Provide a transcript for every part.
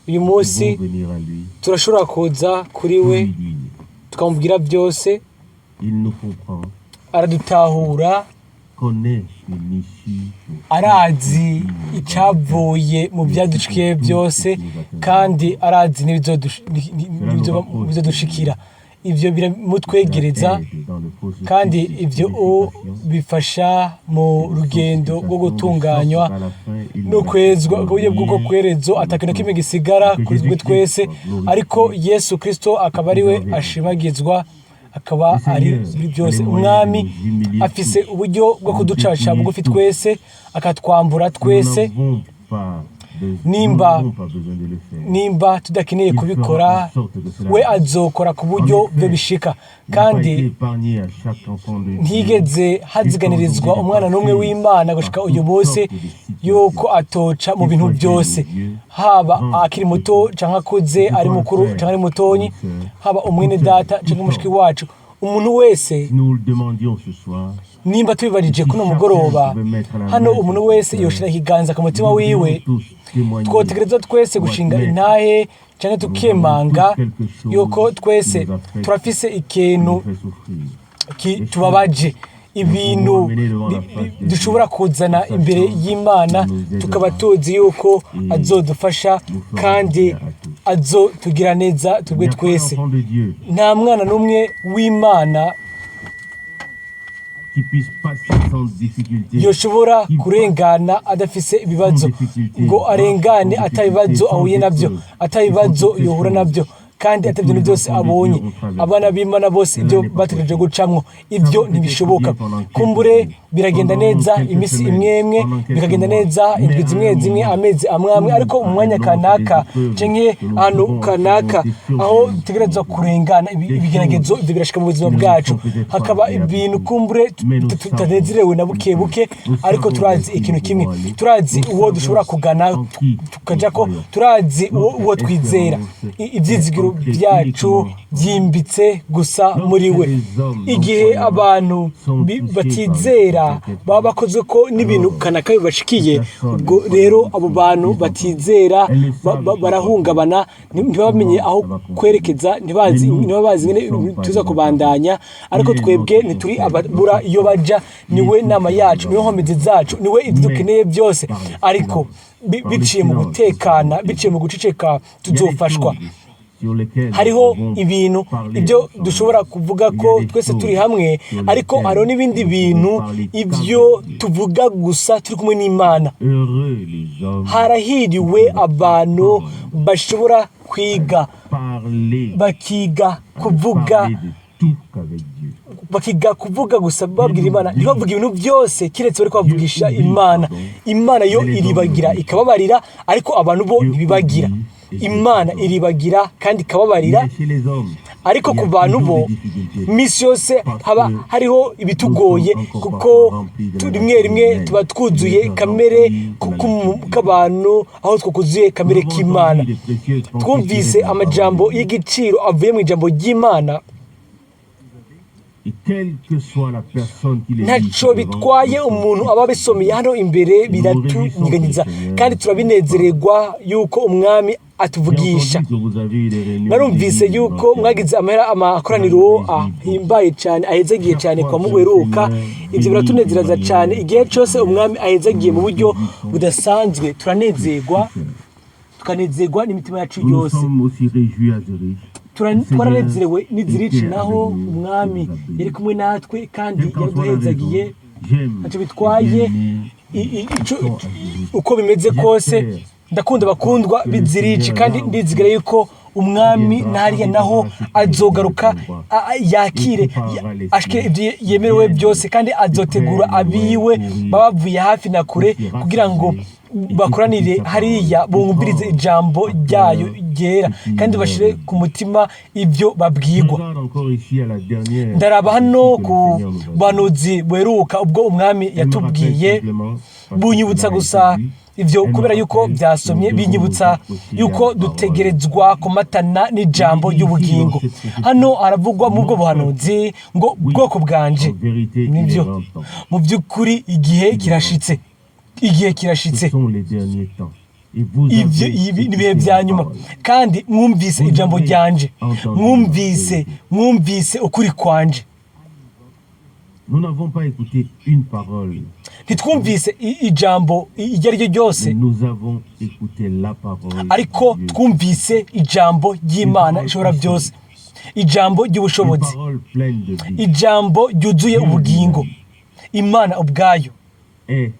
Uyu munsi Pouvons venir à lui, turashobora kuza kuri tout we, lui dire. tukamubwira byose. Il nous comprend, Aradutahura, connaît une issue pour arazi icyavuye mu byadushikiye byose, kandi arazi n'ibizodushikira. Ibyo biramutwegereza, aide dans le processus kandi de ibyo purification. bifasha mu rugendo rwo gutunganywa no kwezwa, ku buryo bw'uko kwerezo atakintu na kimwe gisigara kuri twe twese, ariko Yesu Kristo akaba ari we ashimagizwa, akaba ari muri byose. Umwami afise uburyo bwo kuducaca bugufi twese, akatwambura twese. Nimba tudakeneye kubikora, we azokora ku buryo byo bishika. Kandi ntigeze haziganirizwa umwana n'umwe w'Imana gushika uyu munsi yuko atoca mu bintu byose, haba akiri muto canke akuze, ari mukuru canke ari mutonyi, haba umwene data canke mushiki wacu, umuntu wese. Nimba tubibarije kuno mugoroba hano, umuntu wese yoshira ikiganza ku mutima wiwe, twotegereza twese gushinga intahe canke tukemanga yuko twese turafise ikintu tubabaje, ibintu dushobora kuzana imbere y'Imana, tukaba tuzi yuko azodufasha kandi azotugira neza twebwe twese. Nta mwana n'umwe w'Imana yoshobora kurengana adafise ibibazo, ngo arengane atabibazo ahuye nabyo, atabibazo yohura nabyo, kandi atari ibintu byose abonye. Abana b'Imana bose ibyo bategereje gucamwo, ibyo ntibishoboka. Kumbure biragenda neza iminsi imwe imwe, bikagenda neza indwi zimwe zimwe, amezi amwe amwe, ariko mu mwanya kanaka canke ahantu kanaka aho dutegerezwa kurengana ibigeragezo, ibyo birashika mu buzima bwacu, hakaba ibintu kumbure tutanezerewe na buke buke. Ariko turazi ikintu kimwe: turazi uwo dushobora kugana tukajako, turazi uwo twizera. Ivyizigiro byacu byimbitse gusa muri we. Igihe abantu batizera baba bakozwe ko n'ibintu kanaka bibashikiye, ubwo rero abo bantu batizera barahungabana, ntibamenye aho kwerekeza, ntibazi, ntibabazi ingene tuza kubandanya. Ariko twebwe ntituri ababura iyo baja. Niwe nama yacu, niwe nkomezi zacu, niwe ibyo dukeneye byose. Ariko biciye mu gutekana, biciye mu guceceka, tuzofashwa. Hariho ibintu ibyo dushobora kuvuga ko twese turi hamwe, ariko hariho n'ibindi bintu ibyo tuvuga gusa turi kumwe n'Imana. Harahiriwe abantu bashobora kwiga, bakiga kuvuga, bakiga kuvuga gusa babwira Imana, ntibavuge ibintu byose keretse bariko bavugisha Imana. Imana yo iribagira ikababarira, ariko abantu bo ntibibagira. Imana iribagira kandi ikababarira, ariko ku bantu bo iminsi yose haba hariho ibitugoye, kuko rimwe rimwe tuba twuzuye kamere k'abantu aho twakuzuye kamere k'Imana. Twumvise amajambo y'igiciro avuye mu ijambo ry'Imana. Ntaco bitwaye umuntu aba abisomeye hano imbere, biratunyeganyeza kandi turabinezererwa yuko Umwami atuvugisha. Narumvise yuko mwagize amahera, amakoraniro ahimbaye cyane, ahezagiye cyane kwa muheruka. Ibyo biratunezereza cyane. Igihe cyose Umwami ahezagiye mu buryo budasanzwe, turanezerwa, tukanezerwa n'imitima yacu yose. Twaranezerewe n'i Zurich naho Umwami yari kumwe natwe kandi yaraduhezagiye. Ntacyo bitwaye uko bimeze kose, ndakunda bakundwa b'i Zurich, kandi ndizigera yuko Umwami nahariya naho azogaruka, yakire, ashike ibyo yemerewe byose, kandi azotegura abiwe baba bavuye hafi na kure kugira ngo bakoranire hariya, bumvirize ijambo ryayo ryera kandi bashire ku mutima ibyo babwirwa. Ndaraba hano ku buhanuzi buheruka ubwo Umwami yatubwiye, bunyibutsa gusa ibyo kubera yuko byasomye, binyibutsa yuko dutegerezwa kumatana n'ijambo ry'ubugingo. Hano haravugwa mu bwo buhanuzi ngo: "Bwoko bwanje, nibyo, mu by'ukuri igihe kirashitse, igihe kirashitse." Ivyo ibi ni ibihe bya nyuma, kandi mwumvise ijambo ryanje, mwumvise ukuri kwanje. Nous n'avons pas écouté une parole, Ntitwumvise ijambo iryo ari ryo ryose, mais nous avons écouté la parole ariko de Dieu. Twumvise ijambo ry'Imana ishobora byose, ijambo Une ry'ubushobozi, parole pleine de vie ijambo ryuzuye ubugingo. Imana ubwayo est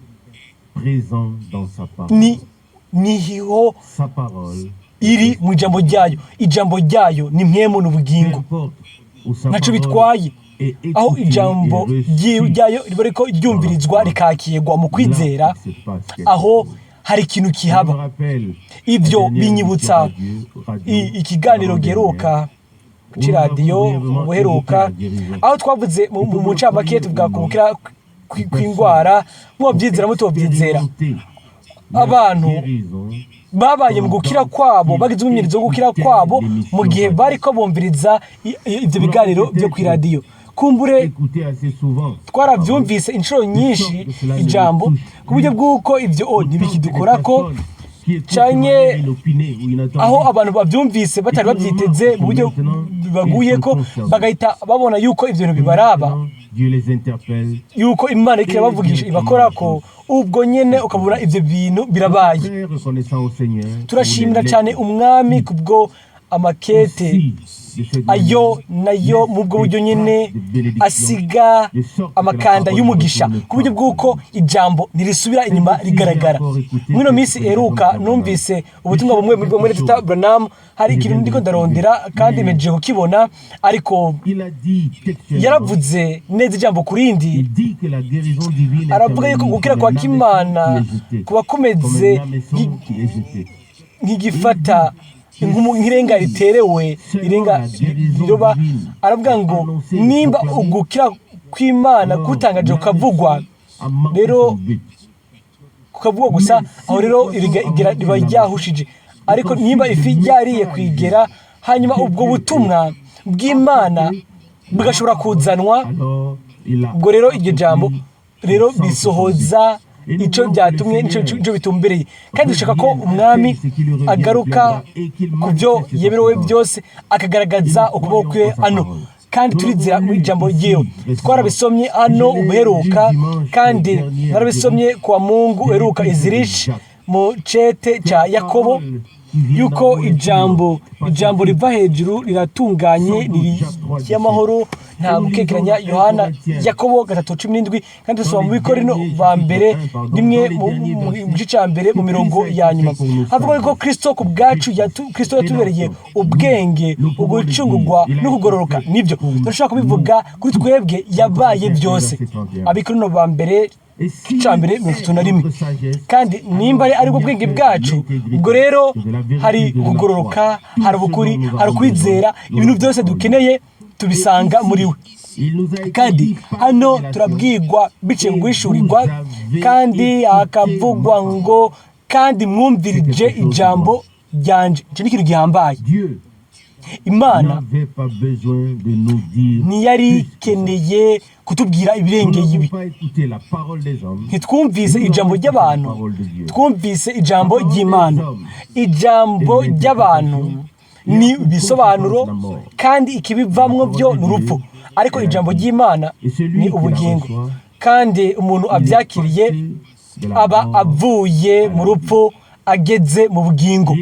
présent dans sa parole. Niho Sa parole, iri mu ijambo ryayo. Ijambo ryayo ni mpwemu peu n'ubugingo. importe où sa Ntaco parole bitwaye est aho écoutée ijambo et reçue, ryayo riba riko ryumvirizwa rikakirwa mu kwizera, là, il se passe quelque aho chose. Hari ikintu Je me kihaba. rappelle Ibyo la dernière binyibutsa émission radio, ikiganiro giheruka c'iradiyo buheruka, aho twavuze mu ncamake tuvuga ku gukira kw'indwara, mubabyizera mutobyizera. Abantu babaye mu gukira kwabo, bagize umwimenyerezo wo gukira kwabo mu gihe bariko bumviriza ivyo biganiro byo kw'iradiyo. Kumbure twaravyumvise inshuro nyinshi ijambo, ku buryo bw'uko ivyo ntibikidukorako, canke aho abantu bavyumvise batari bavyiteze, mu buryo baguye ko bagahita babona yuko ivyo bintu bibaraba, yuko Imana iriko irabavugisha, ibakorako, ubwo nyene ukabona ivyo bintu birabaye. Turashimira cyane Umwami kubwo amakete ayo nayo mu bwo buryo nyine asiga amakanda y'umugisha, ku buryo bw'uko ijambo ntirisubira inyuma rigaragara. Muri ino minsi iheruka numvise ubutumwa bumwe muri bwo Dr Branham. Hari ikintu ndiko ndarondera kandi mpejeje kukibona, ariko yaravuze neza ijambo ku rindi. Aravuga yuko gukira kwa kimana kuba kumeze nk'igifata nk'irenga riterewe, irenga riroba. Aravuga ngo nimba ugukira kw'Imana kutangaje kukavugwa rero, kukavugwa gusa, aho rero riba ryahushije. Ariko nimba ifi ryariye kwigera, hanyuma ubwo butumwa bw'Imana bugashobora kuzanwa, ubwo rero iryo jambo rero bisohoza icyo byatumye, icyo bitumbereye. Kandi dushaka ko Umwami agaruka ku byo yemerewe byose, akagaragaza ukuboko kwe hano, kandi turizera mu ijambo ryiwe. Twarabisomye hano ubuheruka, kandi narabisomye kuwa Mungu uheruka izirishi mu cete cya Yakobo, yuko ijambo riva hejuru riratunganye, riri ry'amahoro, nta gukekeranya. Yohana, Yakobo 3:17. Kandi dusoma mu Bikorino ba mbere 1 mu gice cya mbere, mu mirongo ya nyuma, havuga ko Kristo ku bwacu, Kristo yatubereye ubwenge, ugucungurwa no kugororoka. Nibyo turashobora kubivuga kuri twebwe, yabaye byose. Abikorino ba mbere cya mbere 31. Kandi nimba ari aribwo bwenge bwacu, ubwo rero hari kugororoka, hari ubukuri, hari ukwizera, ibintu byose dukeneye tubisanga muri we. Kandi hano turabwirwa biciye mu guhishurirwa, kandi hakavugwa ngo kandi mwumvirije ijambo ryanje. Icyo ni ikintu gihambaye. Imana ntiyari ikeneye kutubwira ibirengeye ibi. Ntitwumvise ijambo ry'abantu, twumvise ijambo ry'Imana. Ijambo ry'abantu ni ibisobanuro, kandi ikibivamwo byo ni urupfu, ariko ijambo ry'Imana ni ubugingo, kandi umuntu abyakiriye aba avuye mu rupfu ageze mu bugingo.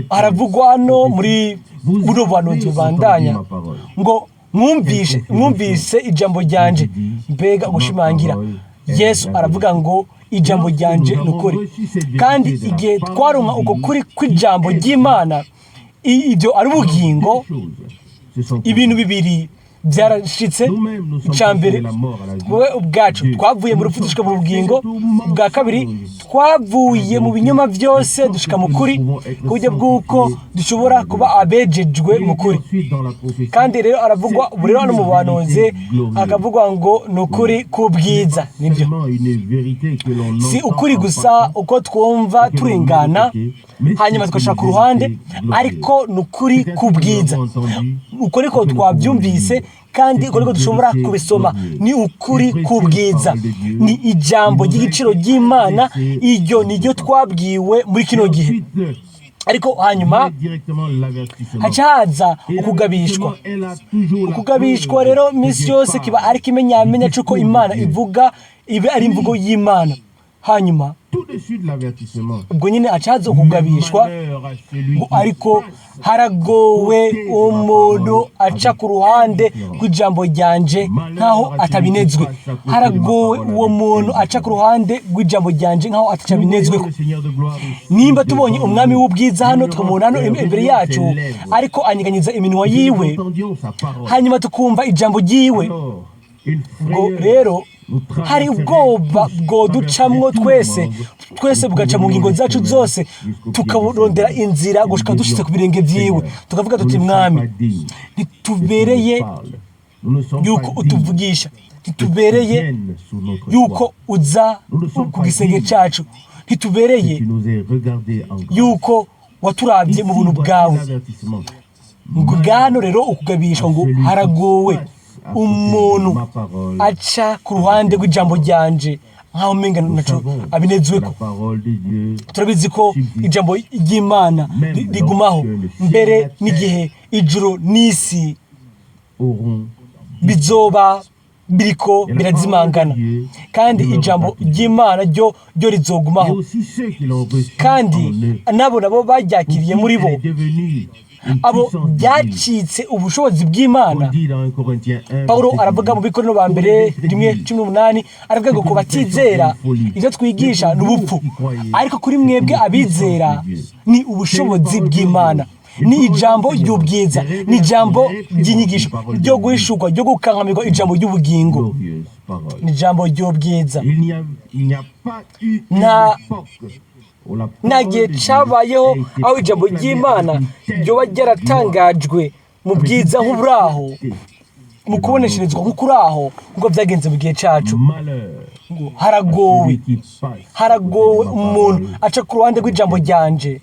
Haravugwa hano muri buno buhanuzi bubandanya ngo mwumvise ijambo ryanje. Mbega gushimangira! Yesu aravuga ngo ijambo ryanje ni ukuri. Kandi igihe twaronka uko kuri kw'ijambo ry'Imana, ibyo ari ubugingo, ibintu bibiri byarashitse. Icya mbere, wowe ubwacu twavuye mu rupfu dushika mu bugingo. Ubwa kabiri, twavuye mu binyoma byose dushika mu kuri, ku buryo bw'uko dushobora kuba abejejwe mu kuri. Kandi rero aravugwa ubu rero hano mu buhanuzi, akavugwa ngo ni ukuri k'ubwiza. Nibyo, si ukuri gusa uko twumva turingana hanyuma tugashaka ku ruhande, ariko ni ukuri k'ubwiza. Uko niko twabyumvise. Kandi uko niko dushobora kubisoma. Ni ukuri k'ubwiza, ni ijambo ry'igiciro ry'Imana. Iryo ni ryo twabwiwe muri kino gihe. Ariko hanyuma haca haza ukugabishwa. Ukugabishwa rero minsi yose kiba ari ikimenyamenya c'uko Imana ivuga, iba ari imvugo y'Imana. Hanyuma ubwo nyine haca haza ukugabishwa ngo: "Ariko haragowe umuntu aca ku ruhande rw'ijambo ryanje nkaho atabinezwe. Haragowe uwo muntu aca ku ruhande rw'ijambo ryanje nkaho atacabinezweko." Nimba tubonye Umwami w'ubwiza hano, tukamubona hano imbere yacu, ariko anyeganyiza iminwa yiwe, hanyuma tukumva ijambo ryiwe, ubwo rero hari ubwoba bwoducamwo twese twese, bugaca mu ngingo zacu zose, tukarondera inzira gushika dushitse ku birenge vyiwe, tukavuga tuti: "Mwami, ntitubereye yuko utuvugisha, ntitubereye yuko uza ku gisenge cacu, ntitubereye yuko waturabye mu buntu bwawe." Ngo bwano rero ukugabishwa ngo: "Haragowe umuntu aca ku ruhande rw'ijambo ryanje nkaho umenga naco abinezweko." Turabizi ko ijambo ry'Imana rigumaho, mbere n'igihe ijuru n'isi bizoba biriko birazimangana, kandi ijambo ry'Imana ryo rizogumaho. Kandi nabo nabo baryakiriye muri bo, abo byacitse ubushobozi bw'Imana. Pawulo aravuga mu Bikorinto ba mbere 1:18, aravuga ngo: "Ku batizera ibyo twigisha ni ubupfu, ariko kuri mwebwe abizera ni ubushobozi bw'Imana." Ni ijambo ry'ubwiza, ni ijambo ry'inyigisho, ryo guhishurwa, ryo gukankamirwa, ijambo ry'ubugingo, ni ijambo ry'ubwiza. Nta gihe cyabayeho aho ijambo ry'Imana ryoba ryaratangajwe mu bwiza nk'uburaho, mu kubonesherezwa nk'ukuraho, nk'uko byagenze mu gihe cyacu. Ngo: "Haragowe, haragowe umuntu aca ku ruhande rw'ijambo ryanje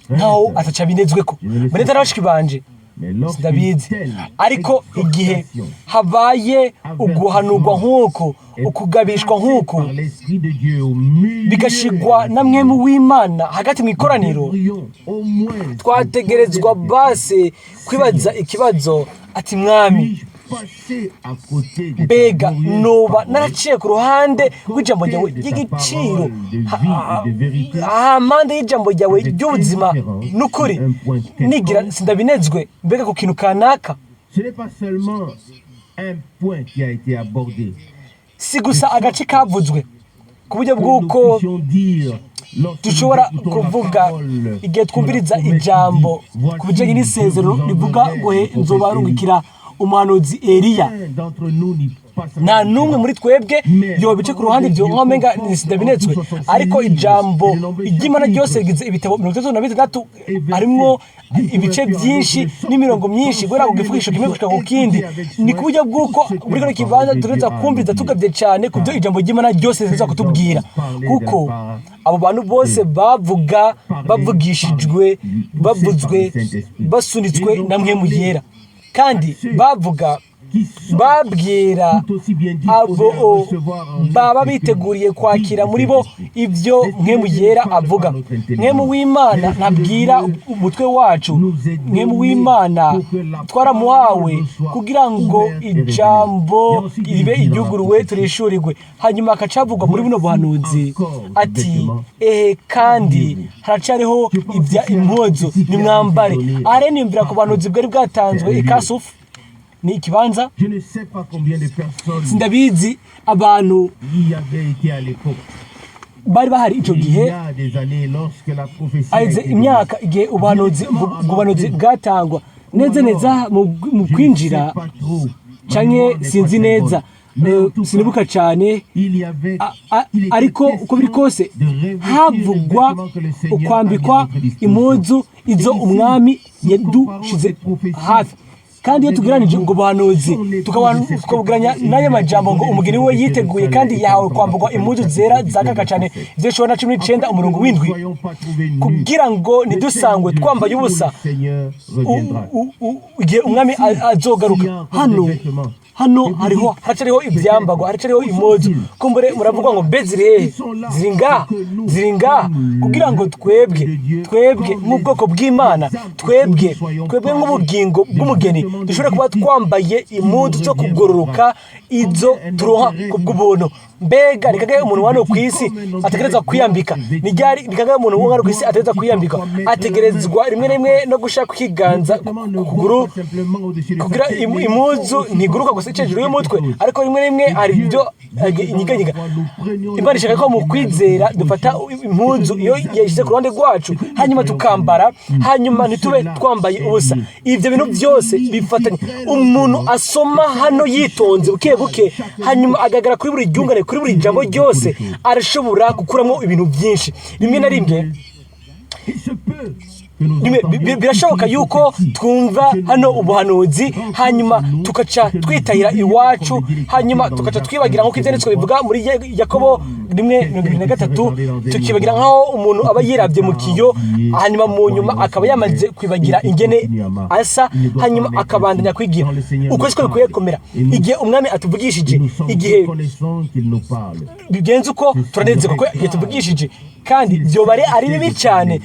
nkaho ataca binezweko." Mbere bashiki banje, sindabizi, ariko igihe habaye uguhanurwa nk'uko, ukugabishwa nk'uko, bigashigwa na Mwemu w'Imana hagati mu ikoraniro, twategerezwa base kwibaza ikibazo ati: "Mwami, mbega noba naraciye ku ruhande rw'ijambo ryawe ry'igiciro, hampande y'ijambo ryawe ry'ubuzima n'ukuri, nigira sindabinezwe, mbega ku kintu kanaka?" Ce n'est pas seulement un point qui a été abordé. Si gusa agace kavuzwe ku buryo bw'uko dushobora kuvuga igihe twumviriza ijambo ku bijyanye n'isezerano rivuga ngo: "He, nzobarungikira umuhanuzi Eliya." Nta n'umwe muri twebwe yobice ku ruhande ibyo nkaho umenga sindabinetswe, ariko ijambo ry'Imana ryose rigize ibitabo 36, harimwo ibice byinshi n'imirongo myinshi, guhera ku gifugisho kimwe gushika ku kindi. Ni ku buryo bw'uko muri kino kibanza dutegereza kumviriza tugabye cyane ku byo ijambo ry'Imana ryose riza kutubwira, kuko abo bantu bose bavuga bavugishijwe, bavuzwe basunitswe na Mpwemu Yera, kandi bavuga babwira abo baba biteguriye kwakira muri bo ibyo Mpwemu Yera avuga. Mpwemu w'Imana ntabwira umutwe wacu. Mpwemu w'Imana twaramuhawe kugira ngo ijambo ribe iryuguruwe, turishurirwe. Hanyuma akacavugwa muri buno buhanuzi ati: "Ehe, kandi haracariho ibya impuzu, nimwambare." Aha niyumvira ku buhanuzi bwari bwatanzwe ikasufu, ni ikibanza. Je ne sais pas combien de personnes Sindabizi abantu y avaient été à l'époque. bari bahari icyo gihe. Il y a des années, lorsque la prophétie a Aheze été imyaka igihe ubuhanuzi bwatangwa neza neza mu kwinjira, canke sinzi neza, sinibuka cyane, ariko uko biri kose havugwa ukwambikwa impuzu izo Umwami yadushize hafi. Kandi iyo tugereranije ubwo buhanuzi, tukabugereranya n'aya majambo ngo umugeni we yiteguye kandi yahawe kwamburwa impuzu zera zakaka cyane, ibyo Yohana 19 umurongo w'indwi, kugira ngo ntidusangwe twambaye ubusa igihe umwami azogaruka. Hano hariho, haracariho ibyambagwa, haracariho impuzu. Kumbure muravuga ngo: "Mbe ziri hehe?" Ziri ngaha, ziri ngaha kugira ngo twebwe nk'ubwoko bw'Imana, twebwe nk'ubugingo bw'umugeni, dushobore kuba twambaye impuzu zo kugororoka, izo turonka ku bw'ubuntu. Mbega ni kangahe umuntu hano ku isi ategerezwa kwiyambika? Ni ryari, ni kangahe umuntu hano ku isi ategerezwa kwiyambika? Ategerezwa rimwe rimwe no gushaka ikiganza ku kuguru, kugira impuzu ntiguruka gusa ica hejuru y'umutwe, ariko rimwe rimwe hari ibyo inyiganyiga. Imana ishaka ko mu kwizera dufata impuzu iyo yashyize ku ruhande rwacu, hanyuma tukambara, hanyuma ntitube twambaye ubusa. Ibyo bintu byose bifatanye. Umuntu asoma hano yitonze buke buke, hanyuma agaragara kuri buri ryungane, kuri buri jambo ryose, arashobora gukuramo ibintu byinshi. Rimwe na rimwe birashoboka yuko twumva hano ubuhanuzi, hanyuma tugaca twitahira iwacu, hanyuma tugaca twibagira, nk'uko ibyanditswe bivuga muri Yakobo 1:23, tukibagira nk'aho umuntu aba yirabye mu kiyo, hanyuma mu nyuma akaba yamaze kwibagira ingene asa, hanyuma akabandanya kwigira. Uko siko bikwiye kumera. Igihe umwami atuvugishije, igihe bigenze uko, turanezerwa kuko yatuvugishije. Kandi byoba ari bibi cyane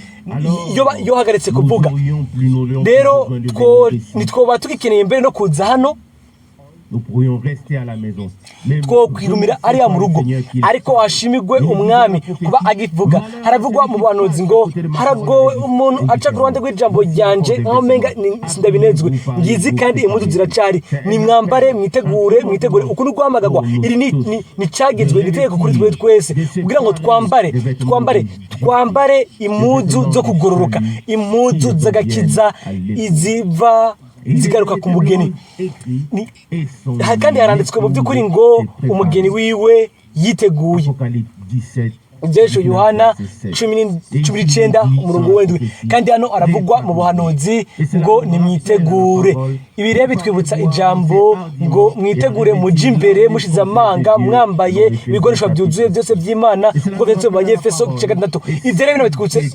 iyo yohagaritse kuvuga. Rero ntitwoba tugikeneye mbere no kuza hano, twokwirumira ariya mu rugo. Ariko hashimigwe umwami kuba agivuga. Haravugwa mu buhanuzi ngo: "Haragowe umuntu aca ku ruhande rw'ijambo ryanje nkaho umenga sindabinezwe. Ngizi kandi impuzu ziracari, nimwambare, mwitegure, mwitegure." Uku ni guhamagagwa. Iri ni cagizwe, ni itegeko kuri twe twese, kugira ngo twambare, twambare, twambare impuzu zo kugororoka, impuzu z'agakiza, iziva zigaruka ku mugeni. Kandi haranditswe mu by'ukuri ngo umugeni wiwe yiteguye. Ibyesho Yohana 19 umurongo w'indwi. Kandi hano aravugwa mu buhanuzi ngo nimwitegure. Ibi rero bitwibutsa ijambo ngo mwitegure, mujye imbere mushize amanga, mwambaye ibikoresho byuzuye byose by'Imana, ngo byanditswe mu Banyefeso igice 6. Ibyo rero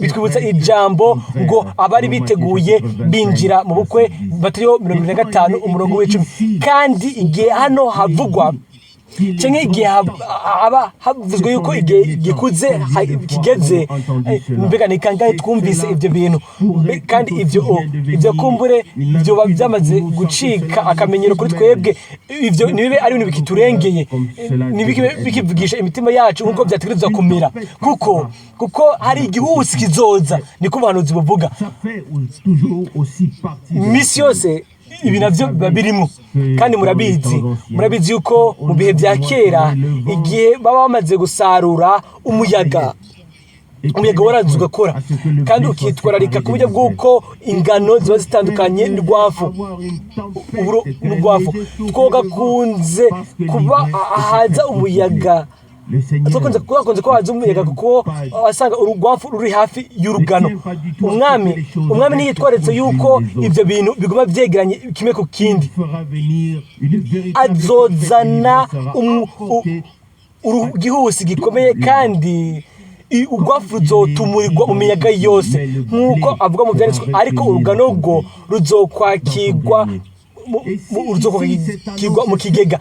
bitwibutsa ijambo ngo abari biteguye binjira mu bukwe, Matayo 25 umurongo w'icumi. Kandi igihe hano havugwa, cyangwa igihe haba havuzwe yuko igihe gikuze kigeze, mbega ni kangahe twumvise ibyo bintu? Kandi ibyo kumbure byoba byamaze gucika akamenyero kuri twebwe. Ibyo ntibibe ari ibintu bikiturengeye, ntibibe bikivugisha imitima yacu nk'uko byategerezwa kumera, kuko hari igihuhusi kizoza, niko ubuhanuzi buvuga. Iminsi yose ibi nabyo biba birimo. Kandi murabizi yuko mu bihe bya kera, igihe baba bamaze gusarura, umuyaga waraza ugakora kandi ukitwararika ku buryo bw'uko ingano ziba zitandukanye n'urwafu, uburo n'urwafu. Twogakunze kuba haza umuyaga, twakunze ko haza umuyaga, kuko wasanga urugwafu ruri hafi y'urugano. Umwami ntiyitwaritse yuko ibyo bintu biguma byegeranye kimwe ku kindi. Azozana igihuhusi gikomeye, kandi urwafu ruzotumurirwa mu miyaga yose, nk'uko avuga mu byanditswe, ariko urugano rwo ruzokwakirwa mu kigega.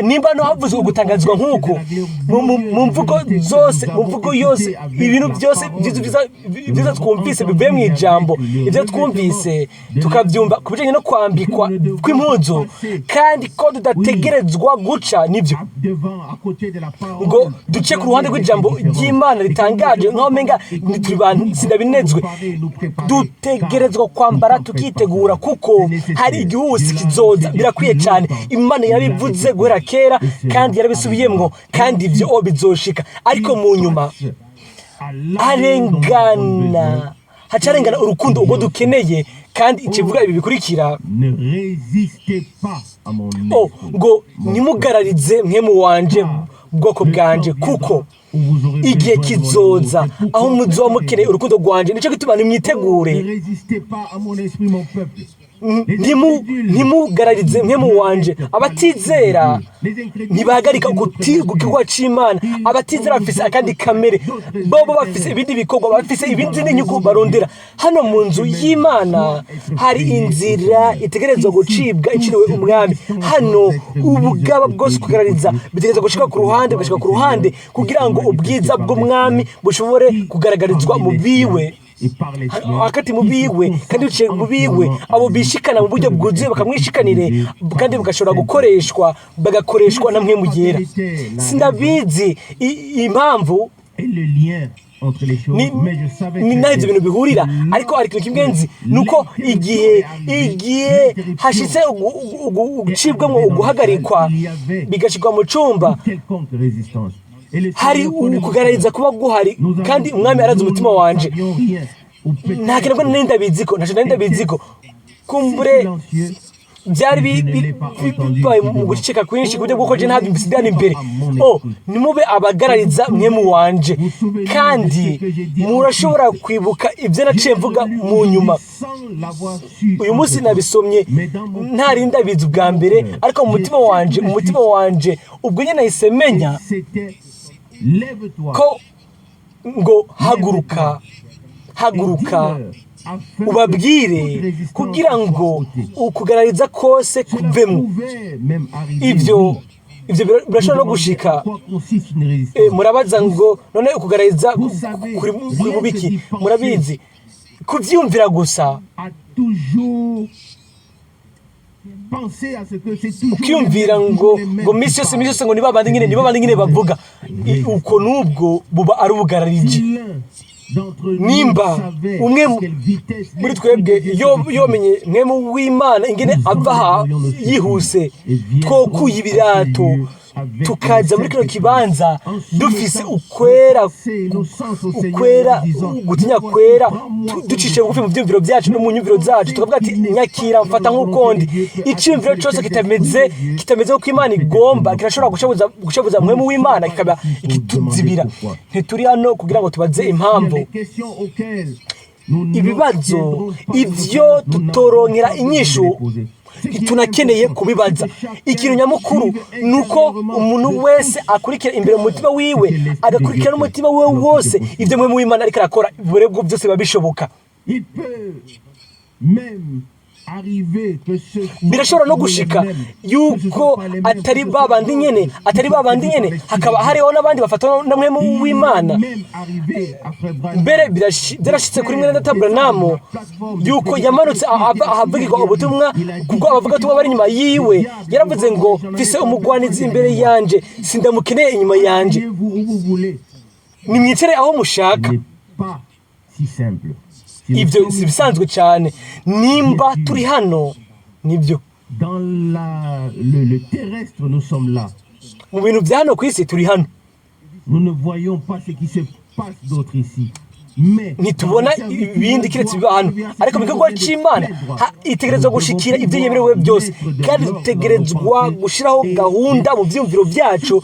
Nimba no havuzwe ugutangazwa nk'uku mu mvugo zose, mu mvugo yose, ibintu byose byiza twumvise bivuye mu ijambo, ibyo twumvise tukabyumva ku bijyanye no kwambikwa kw'impuzu, kandi ko tudategerezwa guca nibyo ngo duce ku ruhande rw'ijambo ry'Imana ritangaje nk'aho umenga turi bantu sindabinezwe, dutegerezwa kwambara tukitegura, kuko hari igihuhusi kizoza. Birakwiye cyane. Imana yarabivuze guhera kera, kandi yarabisubiyemwo, kandi ibyo bizoshika. Ariko mu nyuma arengana, hacarengana urukundo ubwo dukeneye. Kandi ikivuga ibi bikurikira ngo: "Nimugararize mpwemu wanje, bwoko bwanje, kuko Igihe kizoza aho muzoba mukeneye urukundo rwanje. Nico gituma nimwitegure. Ntimugararize mpwemu wanje. Abatizera ntibahagarika igikorwa c'Imana. Abatizera bafise akandi kamere, bobo bafise ibindi bikorwa, bafise ibindi n'inyungu barondera. Hano mu nzu y'Imana hari inzira itegerezwa gucibwa iciriwe umwami. Hano ubugaba bwose, kugarariza, bitegerezwa gushika ku ruhande, bugashika ku ruhande, kugira ngo ubwiza bw'umwami bushobore kugaragarizwa mu biwe, hagati mu biwe, kandi biciye mu biwe, abo bishikana mu buryo bwuzuye, bakamwishikanire, kandi bagashobora gukoreshwa, bagakoreshwa na Mpwemu Yera. Sindabizi impamvu ni naho ibyo bintu bihurira, ariko hari ikintu kimwe nzi, ni uko igihe hashitse ugucibwamo, uguhagarikwa, bigashyirwa mu cumba, hari ukugarariza kuba guhari, kandi umwami arazi umutima wanje. Nta kintu nari ndabizi ko, ntacyo nari ndabizi ko. Kumbure byari bibaye mu guceceka kwinshi, ku buryo bw'uko je ntabyumvise indani imbere. Oh, nimube abagarariza mpwemu wanje. Kandi murashobora kwibuka ibyo naciye mvuga mu nyuma. Uyu munsi nabisomye ntari ndabizi ubwa mbere, ariko mu mutima wanje ubwo nyine nahise menya ko ngo: "Haguruka, haguruka, ubabwire, kugira ngo ukugarariza kose kuvemo." Ibyo birashobora no gushika. Murabaza ngo: "None ukugarariza kuri mu biki?" Murabizi, kuvyumvira gusa, ukiyumvira ngo misi yose ngo niba bandi nyine, niba bandi nyine bavuga. Uko nubwo buba ari ubugarariji. Nimba umwe muri twebwe yomenye mpwemu w'Imana ingene ava aha yihuse, twokuye ibirato tukaza muri kino kibanza dufise ukwera, gutinya kwera, ducishe bugufi mu byumviro byacu no mu nyumviro zacu, tukavuga ati: "Nyakira, mfata nk'ukondi." Icyumviro cyose kitameze uko Imana igomba kirashobora gushabuza mpwemu w'Imana, kikaba ikituzibira. Ntituri hano kugira ngo tubaze impamvu. Ibibazo ibyo tutoronkera inyishu, ntitunakeneye kubibaza. Ikintu nyamukuru ni uko umuntu wese akurikira imbere mu mutima wiwe, agakurikira n'umutima wiwe wose ibyo mpwemu w'Imana ariko arakora, bwo byose biba bishoboka. Birashobora no gushika yuko atari babandi nyene, hakaba hariho n'abandi bafatwa na mpwemu w'Imana. Mbere byarashitse kuri mwene data Branham yuko yamanutse ahavugirwa ubutumwa, kuko abavugabutumwa bari inyuma yiwe. Yaravuze ngo: "Mfise umugwanizi imbere yanje, sindamukeneye inyuma yanje. Nimwicare aho mushaka." Ibyo si ibisanzwe cyane. Nimba turi hano, nibyo. Dans le terrestre, nous sommes là. Mu bintu bya hano ku isi, turi hano. Nous ne voyons pas ce qui se passe d'autre ici. Mais Ntitubona ibindi keretse biba hano, ariko mu gikorwa c'Imana itegerezwa gushikira ibyo yemerewe byose, kandi dutegerezwa gushiraho gahunda mu vyumviro byacu,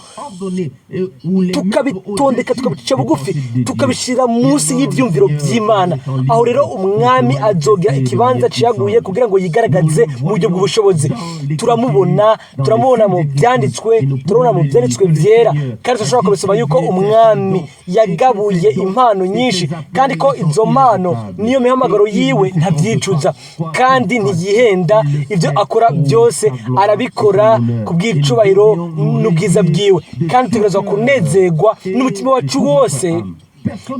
tukabitondeka, tukabica bugufi, tukabishira munsi y'ivyumviro by'Imana. Aho rero umwami azogira ikibanza ciyaguye kugira ngo yigaragaze mu buryo bw'ubushobozi. Turamubona mu byanditswe, turabona mu byanditswe byera, kandi turashobora kubisoma yuko umwami yagabuye impano nyinshi, kandi ko izo mpano niyo mihamagaro yiwe. Ntabyicuza kandi ntiyihenda. Ibyo akora byose arabikora ku bw'icubahiro n'ubwiza bwiwe, kandi tutegerezwa kunezerwa n'umutima wacu wose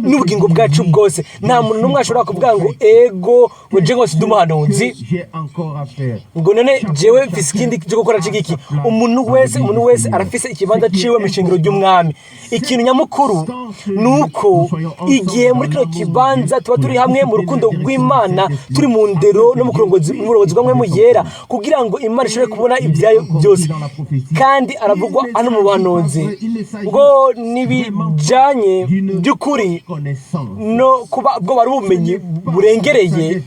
n'ubugingo bwacu bwose. Nta muntu n'umwe ashobora kuvuga ngo: "Ego, ngo je ngo sindi umuhanuzi, ngo none jewe mfise ikindi cyo gukora cigiki?" Umuntu wese arafise ikibanza ciwe mu ishengero ry'umwami. Ikintu nyamukuru ni uko igihe muri kino kibanza tuba turi hamwe mu rukundo rw'Imana, turi mu ndero no mu burongozi bwa Mpwemu Yera, kugira ngo Imana ishobore kubona ibyayo byose. Kandi aravugwa hano mu buhanuzi ngo nibijanye by'ukuri no kuba bwo bari ubumenyi burengereye.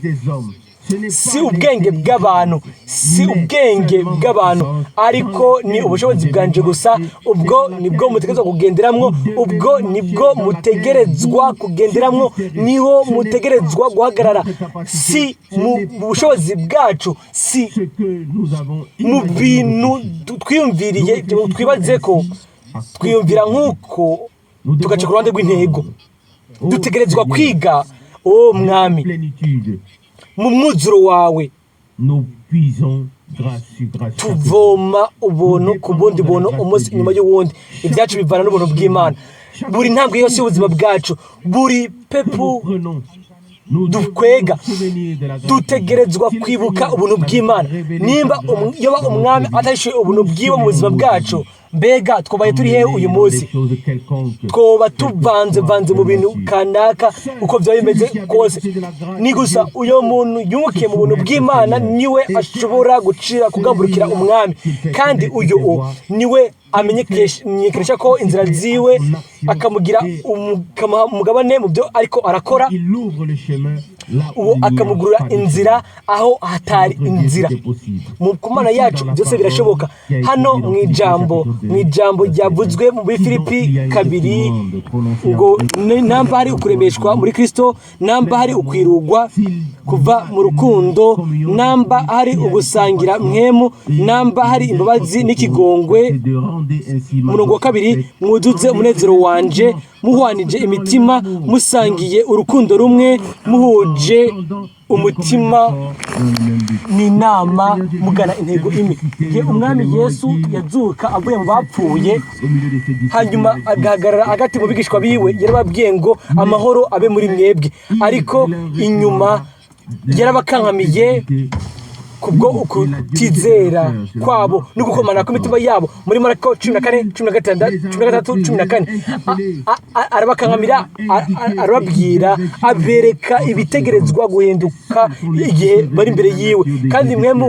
Si ubwenge bw'abantu, si ubwenge bw'abantu, ariko ni ubushobozi bwanje gusa. Ubwo nibwo mutegerezwa kugenderamwo, ubwo nibwo mutegerezwa kugenderamwo, niho mutegerezwa guhagarara. Si mu bushobozi bwacu, si mu bintu twiyumviriye, twibaze ko twiyumvira nk'uko tugaca ku ruhande rw'intego. Dutegerezwa kwiga, o Mwami, mu mwuzuro wawe tuvoma ubuntu ku bundi buntu, umunsi inyuma y'uwundi. Ibyacu bivana n'ubuntu bw'Imana. Buri ntambwe yose y'ubuzima bwacu, buri pepu dukwega, dutegerezwa kwibuka ubuntu bw'Imana. Nimba yoba Umwami atahishuye ubuntu bwiwe mu buzima bwacu, mbega twabaye turi hehe uyu munsi? Twoba tuvanzevanze mu bintu kanaka, uko byaba bimeze kose. Ni gusa uyo muntu yungukiye mu buntu bw'Imana niwe ashobora gucira kugamburukira Umwami, kandi uyu niwe amenyekanisha ko inzira ziwe, akamugira akamuha umugabane mu byo ariko arakora, uwo akamugurura inzira aho hatari inzira. Mu kumana yacu byose birashoboka. Hano mu ijambo ryavuzwe mu Filipi 2 ngo namba hari ukuremeshwa muri Kristo, namba hari ukwirugwa kuva mu rukundo, namba hari ugusangira Mpwemu, namba hari imbabazi n'ikigongwe. Umurongo wa 2: "Mwuzuze umunezero wanje muhwanije imitima, musangiye urukundo rumwe, muhuje umutima n'inama, mugana intego imwe." Igihe Umwami Yesu yazuka avuye mu bapfuye, hanyuma agahagarara hagati mu bigishwa biwe, yarababwiye ngo: "Amahoro abe muri mwebwe." Ariko inyuma yarabakankamiye kubwo ukutizera kwabo no gukomana kw'imitima yabo. Muri Marako 14, 16, 13, 14, arabakankamira, arababwira, abereka ibitegerezwa guhinduka igihe bari imbere yiwe. Kandi Mpwemu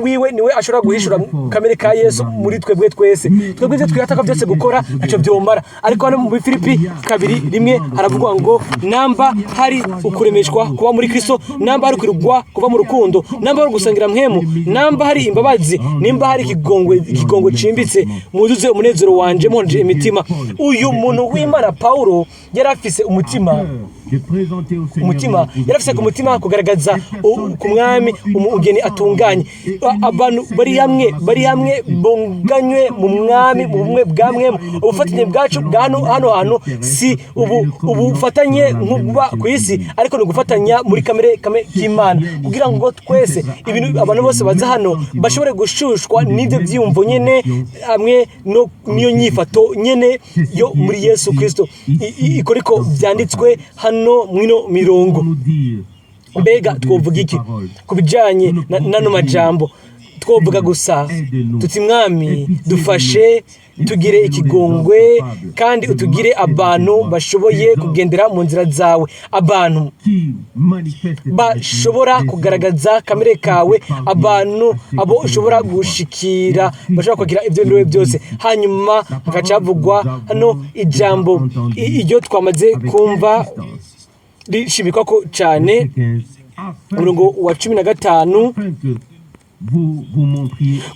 wiwe niwe ashobora guhishura kamere ka Yesu muri twebwe twese. Twebwe ibyo twihata byose gukora ntacyo byomara. Ariko hano mu Filipi 2:1 haravugwa ngo: "Namba hari ukuremeshwa kuba muri Kristo, namba hari kwirugwa kuva mu rukundo, namba hari gusangira Mpwemu, namba hari imbabazi, nimba hari ikigongwe cimbitse, mwuzuze umunezero wanje muhonje imitima." Uyu muntu w'Imana Paulo yari afise umutima, yari afise ku mutima kugaragaza ku Mwami umugeni atunganye. Abantu bari hamwe bunganywe mu Mwami, mu bumwe bwa Mwemu. Ubufatanye bwacu bwa hano hantu si ubu ubufatanye nk'ububa ku isi, ariko ni ugufatanya muri kamere k'Imana, kugira ngo twese ibintu, abantu bose baza hano bashobore gushushwa n'ibyo byiyumvo nyene hamwe no n'iyo nyifato nyene yo muri Yesu Kristo. Iko ariko byanditswe hano mwino mirongo. Mbega twovuga iki ku bijyanye n'ano majambo? Twovuga gusa tuti: "Mwami, dufashe, tugire ikigongwe kandi utugire abantu bashoboye kugendera mu nzira zawe, abantu bashobora kugaragaza kamere kawe, abantu abo ushobora gushikira, bashobora kugira ibyo bemerewe byose." Hanyuma hagaca havugwa hano ijambo iryo twamaze kumva rishimikwa ko cyane, umurongo wa 15: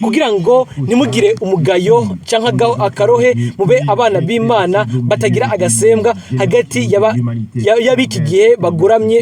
"Kugira ngo ntimugire umugayo cyangwa akarohe, mube abana b'Imana batagira agasembwa hagati y'ab'iki gihe bagoramye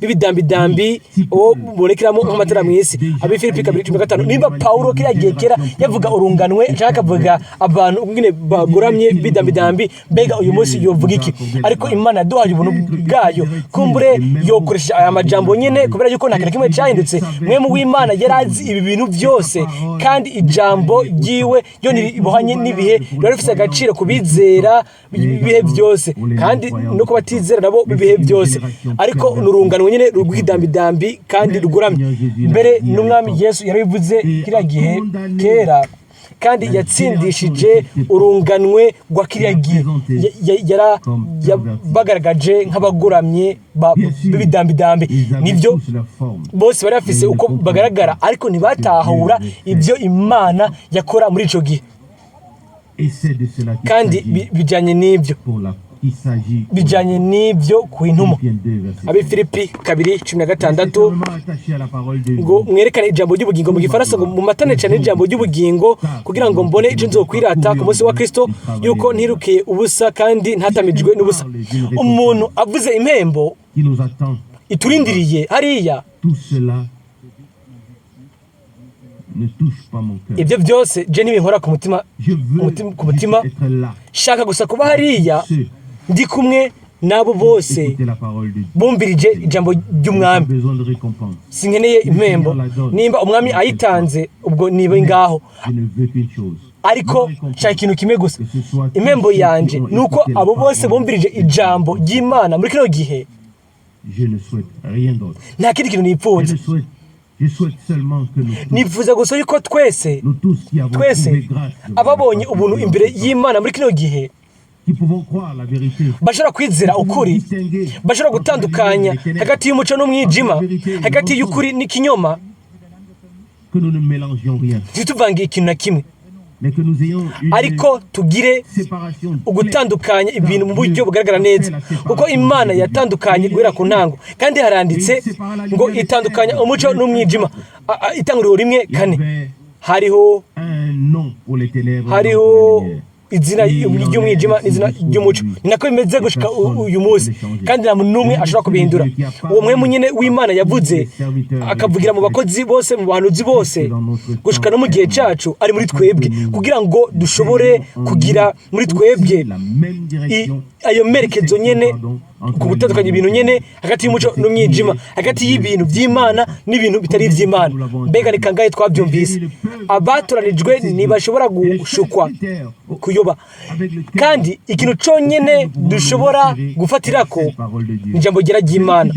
b'ibidambidambi, uwo mubonekeramo nk'amatara mu isi." Abifilipi 2:15. Niba Pawulo kiriya gihe kera yavuga urunganwe cyangwa akavuga abantu nyine bagoramye b'idambidambi, mbega uyu munsi yovuga iki? Ariko Imana yaduhaye ubuntu bwayo. Kumbure yokoresha aya majambo nyine, kubera yuko nta kintu na kimwe cyahindutse. Mpwemu w'Imana yari azi ibi bintu byose, kandi ijambo ryiwe yo ntiribohanye n'ibihe, riba rifite agaciro ku bizera b'ibihe byose kandi no ku batizera nabo b'ibihe byose. Ariko ni urungano nyine rw'idambidambi kandi rugoramye. Mbere n'Umwami Yesu yarabivuze kiriya gihe kera, kandi yatsindishije urunganwe rwa kiriya gihe. Yabagaragaje nk'abagoramye b'ibidambidambi. Nibyo, bose bari bafise uko bagaragara, ariko ntibatahura ibyo Imana yakora muri ico gihe. Kandi bijyanye n'ibyo qu'il s'agit. Bijanye n'ibyo ku intumwa. Philippiens 2, verset Abifilipi 2:16. Restez fermement attachés à la parole de Ngo vie. mwerekane ijambo ry'ubugingo, mu gifaransa ngo mumatane cyane ijambo ry'ubugingo, kugira ngo mbone icyo nzokwirata ku munsi wa Kristo, yuko ntirukiye ubusa kandi ntatamijwe n'ubusa. Umuntu avuze impembo Qui nous attend. iturindiriye hariya, Tout cela ne touche pas mon cœur. ibyo byose je ntibinkora ku mutima. Je veux Ku mutima. juste être là. Shaka gusa kuba hariya Ceux ndi kumwe n'abo bose écouter la parole de Dieu. bumvirije ijambo ry'umwami. Pas besoin de récompense. Sinkeneye impembo. Nimba umwami ayitanze, ubwo niba ngaho. Je ne veux qu'une chose. Ariko nshaka ikintu kimwe gusa. Impembo yanje ni uko abo bose bumvirije ijambo ry'Imana muri kino gihe. Je ne souhaite rien d'autre. Nta kindi kintu Je nipfuza. ne souhaite, je souhaite seulement que nous tous, Nifuza gusa yuko twese, nous tous qui avons twese trouvé grâce devant ababonye la face ubuntu de Dieu, imbere y'Imana muri kino gihe, qui pouvons croire la vérité, bashobora kwizera ukuri, bashobora gutandukanya hagati y'umuco n'umwijima, hagati y'ukuri n'ikinyoma, que nous ne mélangions rien, ntituvange ikintu na kimwe, mais que nous ayons une ariko tugire séparation claire. ugutandukanya ibintu mu buryo bugaragara neza, kuko Imana yatandukanye guhera ku ntango. Kandi haranditse ngo itandukanya umuco n'umwijima. Itanguriro rimwe Il y kane. avait Hariho un nom pour les ténèbres, un nom hariho pour la lumière. Izina ry'umwijima n'izina ry'umuco. Ni nako bimeze gushika uyu munsi, kandi nta muntu n'umwe ashobora kubihindura. Uwo mwemu nyine w'Imana yavuze akavugira mu bakozi bose, mu bahanuzi bose, gushika no mu gihe cyacu, ari muri twebwe kugira ngo dushobore kugira muri twebwe La même direction, ayo merekezo nyene ku gutandukanya ibintu nyene hagati y'umuco n'umwijima, hagati y'ibintu by'Imana n'ibintu bitari iby'Imana. Mbega ni kangahe twabyumvise? Abatoranijwe ntibashobora gushukwa, kuyoba. Kandi ikintu conyene dushobora gufatirako ni ijambo ryera ry'Imana.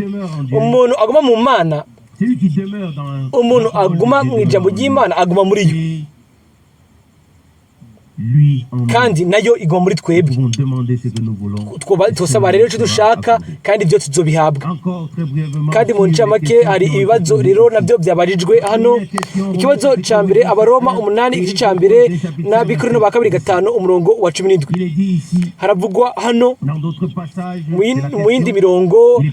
Umuntu aguma mu Mana, Celui qui demeure dans umuntu aguma mu ijambo ry'Imana aguma muri yo, et lui en nous. kandi nayo iguma muri twebwe. Nous pouvons demander ce que nous voulons. Twosaba rero icyo dushaka, kandi ibyo tuzobihabwa. Encore très brièvement, Kandi mu ncamake hari ibibazo rero nabyo byabajijwe hano. Ikibazo cya mbere, Abaroma 8 igice cya mbere n'Abikorino ba kabiri 5 umurongo wa 17. Il est dit ici, Haravugwa hano dans d'autres passages, mu yindi mirongo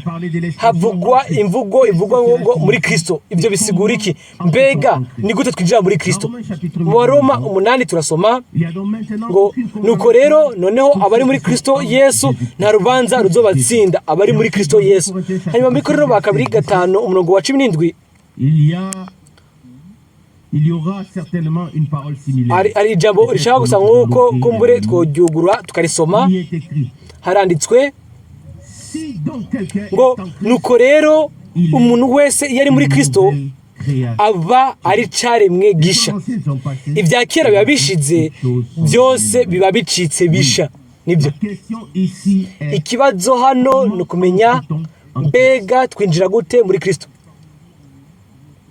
havugwa imvugo ivugwa ngo muri Kristo. Ibyo bisigura iki? Mbega ni gute twinjira muri Kristo? Mu Baroma 8 turasoma ngo nuko rero noneho abari muri Kristo Yesu nta rubanza ruzobatsinda, abari muri Kristo Yesu. Hanyuma muri Korinto ba kabiri 5 umurongo wa 17, Il y aura certainement une parole similaire. hari ijambo rishaka gusa nk'uko, kumbure tworyugurura tukarisoma. Il y est écrit, Haranditswe si donc quelqu'un ngo est en Christ, nuko rero umuntu wese iyo ari muri Kristo nouvelle création. aba ari caremwe gisha, Les anciennes sont passées, ibya kera biba bishize, byose biba bicitse bisha. Nibyo. La question ici est Ikibazo hano ni ukumenya mbega twinjira gute muri Kristo.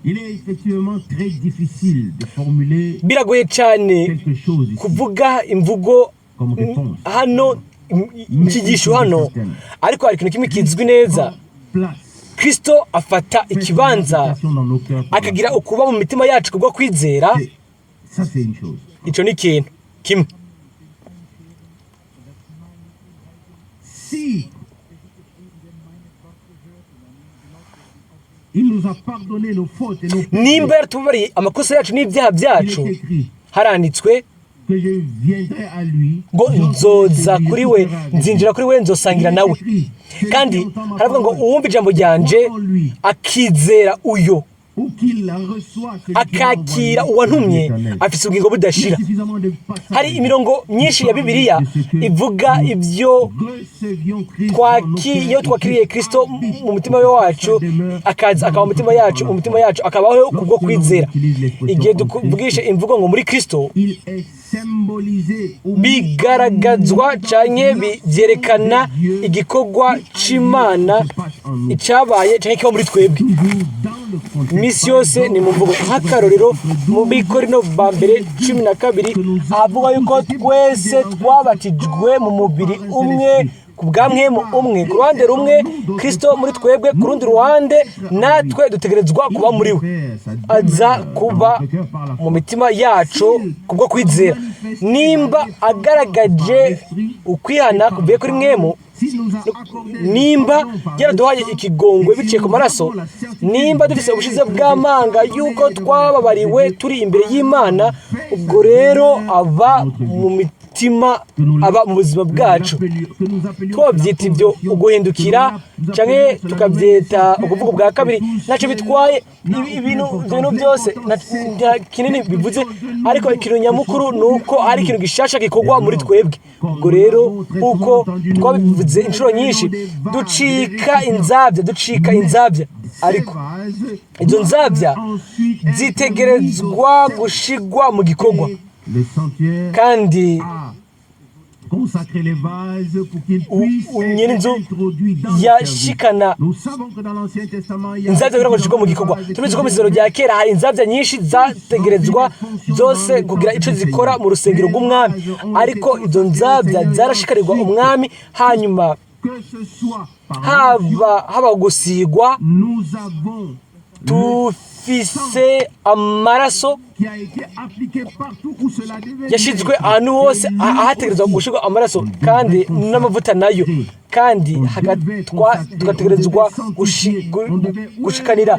Il est effectivement très difficile de formuler Biragoye cyane quelque chose ici kuvuga imvugo comme réponse. hano, icyigisho hano, ariko hari ikintu kimwe kizwi neza. Place Kristo afata ikibanza, fait son habitation dans nos cœurs par la akagira ukuba mu mitima yacu kubwo kwizera. foi. Ça, c'est une chose. Icyo ni ikintu kimwe. Si il nous a pardonné nos fautes et nos péchés, Nimba yaratubabariye amakosa yacu n'ibyaha il byacu, est écrit haranditswe que je viendrai à lui, ngo j'entrerai nzoza chez lui, kuri je we, souperai avec lui. nzinjira kuri we, nzosangira nawe. Kandi haravuga ngo uwumva ijambo ryanje akizera uyo, Ou qu'il reçoit celui qui m'a akakira envoyé, uwantumye, l'Éternel. afise ubugingo budashira. Suffisamment de passages Hari imirongo myinshi ya Bibiliya ivuga ibyo recevions Christ dans nos twaki cœurs iyo et twakiriye qu'il Kristo habite mu mutima wacu, akaza akaba mu mutima yacu, umutima yacu akabaho kubwo kwizera. Igihe tuvugisha imvugo ngo muri Kristo, Il est symbolisé au bigaragazwa canke byerekana igikorwa c'Imana, icabaye canke kiba muri twebwe. Toujours dans le contexte. Iminsi yose ni mu mvugo. Nk'akarorero, mu Bikorino ba mbere 12 ahavuga yuko twese twabatijwe mu mubiri umwe ku bwa mwemu umwe. Ku ruhande rumwe Kristo muri twebwe, ku rundi ruhande natwe dutegerezwa kuba muri we. Aza kuba mu mitima yacu kubwo kwizera. Nimba agaragaje ukwihana kuvuye kuri mwemu, nimba yaraduhaye ikigongwe biciye ku maraso, nimba dufise ubushize bw'amanga yuko twababariwe turi imbere y'Imana, ubwo rero aba mu mitima, aba mu buzima bwacu. Twabyita ibyo uguhindukira canke tukabyita ukuvuga ubwa kabiri, ntacyo bitwaye. Ibintu ibyo bintu byose nta kinini bivuze, ariko ikintu nyamukuru ni uko ari ikintu gishasha gikorwa muri twebwe. Ubwo rero, uko twabivuze inshuro nyinshi, ducika inzabya, ducika inzabya, ariko izo nzabya zitegerezwa gushigwa mu gikorwa. Kandi nyirinzu yashikana inzabya kugira ngo zishirwe mu gikorwa. Tubizi ko mu isezerano rya kera hari inzabya nyinshi zategerezwa zose kugira ico zikora mu rusengero rw'umwami, ariko izo nzabya zarashikarirwa umwami, hanyuma haba gusigwa. Dufise amaraso yashizwe ahantu hose ahategerezwa gushirwa amaraso, kandi n'amavuta nayo, kandi tugategerezwa gushikanira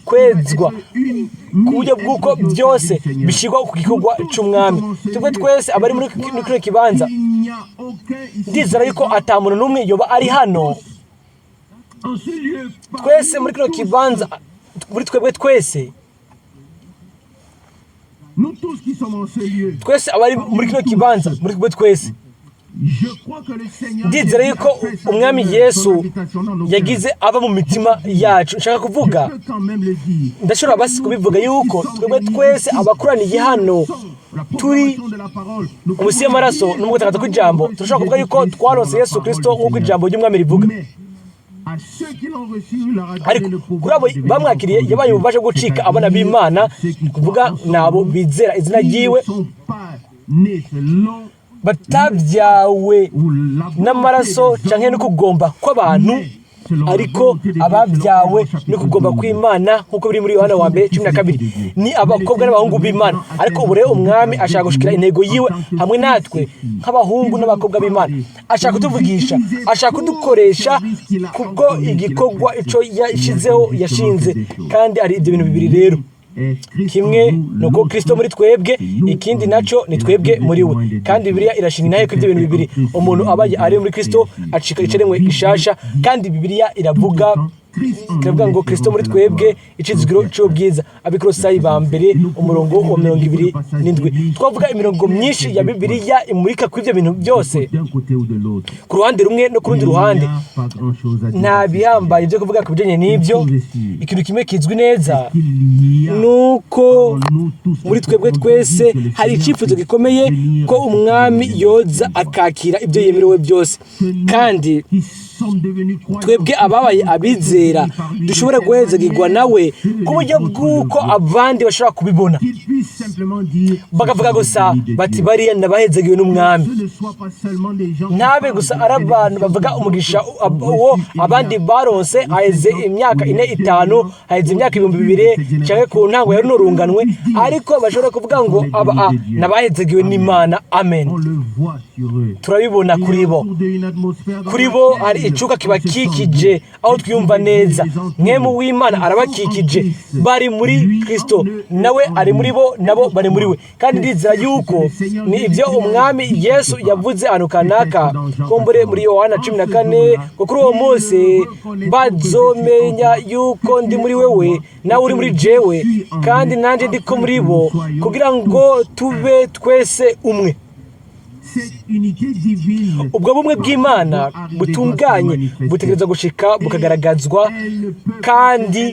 kwezwa ku buryo bw'uko byose bishyirwa ku gikorwa c'umwami. Twebwe twese abari muri kino kibanza, ndizera yuko ata muntu n'umwe yoba ari hano, twese muri kino kibanza, muri twebwe twese, twese abari muri kino kibanza, muri twebwe twese, ndizera yuko umwami Yesu yagize aba mu mitima yacu. Nshaka kuvuga, ndashobora basi kubivuga yuko twebwe twese abakoraniye hano turi munsi y'amaraso no mu gutakaza kw'ijambo, turashobora kuvuga yuko twaronse Yesu Kristo nk'uko ijambo ry'umwami rivuga. Ariko kuri abo bamwakiriye yabaye ububasha bwo gucika abana b'Imana, kuvuga nabo bizera izina ryiwe, batabyawe n'amaraso canke no kugomba kw'abantu, ariko ababyawe no kugomba kw'Imana, nk'uko biri muri Yohana wa mbere 12, ni abakobwa n'abahungu b'Imana. Ariko ubu rero umwami ashaka gushikira intego yiwe hamwe natwe nk'abahungu n'abakobwa b'Imana. Ashaka kutuvugisha, ashaka kudukoresha kubwo igikorwa ico yashizeho, yashinze. Kandi ari ibyo bintu bibiri rero: kimwe ni uko Kristo muri twebwe, ikindi naco ni twebwe muri we. Kandi Bibiliya irashinga intahe ko ibyo bintu bibiri, umuntu abaye ari muri Kristo acika icaremwe gishasha. Kandi Bibiliya iravuga ngo Kristo muri twebwe, icizigiro c'ubwiza. Abikorosayi ba mbere, umurongo wa 27. Twavuga imirongo myinshi ya Bibiliya imurika kuri ibyo bintu byose, ku ruhande rumwe no ku rundi ruhande. Nta bihambaye byo kuvuga ku bijanye n'ibyo. Ikintu kimwe kizwi neza nuko muri twebwe twese hari icyifuzo gikomeye ko umwami yoza akakira ibyo yemerewe byose, kandi twebwe ababaye abizera dushobora guhezagirwa nawe ku buryo bw'uko abandi bashobora kubibona bakavuga gusa bati: "Bariya ndabahezagiwe n'umwami." Ntabe gusa ari abantu bavuga umugisha uwo abandi baronse haheze imyaka 4, 5, haheze imyaka 2000, cyangwa ku ntango ya runo runganwe, ariko bashobora kuvuga ngo aba nabahezagiwe n'Imana. Amen. Turabibona kuri bo. Kuri bo hari icuka kibakikije aho twiyumva neza. Mwemu w'Imana arabakikije. Bari muri Kristo, nawe ari muri bo, nabo bari muri we. Kandi ndizera yuko ni ibyo umwami Yesu yavuze ahantu kanaka, kumbure muri Yohana 14, ngo kuri uwo munsi bazomenya yuko ndi muri wewe, nawe uri muri jewe, kandi nanjye ndiko muri bo, kugira ngo tube twese umwe. Ubwo bumwe bw'Imana butunganye butegerezwa gushika bukagaragazwa, kandi